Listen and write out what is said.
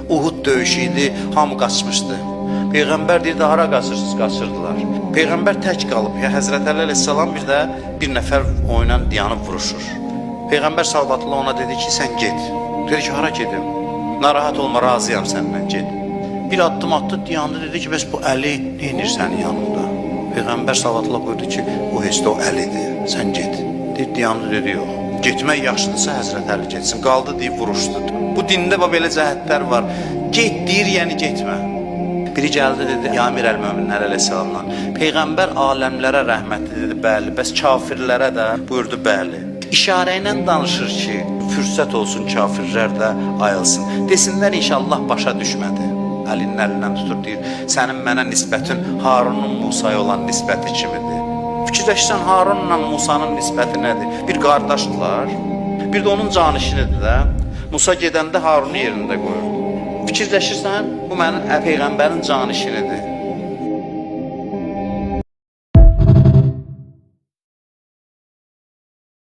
Uhud döyüşü idi, hamı qaçmışdı. Peyğəmbər deyirdi, hara qaçırsınız, qaçırdılar. Peyğəmbər tək qalıb. Ya Həzrət Əli əleyhissalam bir də bir nəfər oyla dayanıb vuruşur. Peyğəmbər sallallahu ona dedi ki, sən get. Dedi ki, hara gedim? Narahat olma, razıyam səndən, get. Bir addım atdı, dayandı, dedi ki, bəs bu Əli neynir sənin yanında? Peyğəmbər sallallahu buyurdu ki, o heç də o Əlidir, sən get. Dedi, dayandı, dedi, yox. Getmək yaxşıdırsa Həzrət Əli getsin. Qaldı deyib vuruşdu. Bu dində bax belə cəhətlər var. Get deyir, yəni getmə. Biri gəldi dedi, ya Əmir əl-Möminlər əleyhissalamdan. Peyğəmbər aləmlərə rəhmətli dedi, bəli. Bəs kafirlərə də buyurdu, bəli. İşarə ilə danışır ki, fürsət olsun kafirlər də ayılsın. Desinlər inşallah başa düşmədi. Əlinin əlindən tutur deyir, sənin mənə nisbətin Harunun Musaya olan nisbəti kimidir. Fikirləşsən Harunla Musanın nisbəti nədir? Bir qardaşdılar, bir də onun canişinidir də. Musa gedəndə Harunu yerində qoyurdu. Fikirləşirsən, bu mənim peyğəmbərin canişinidir.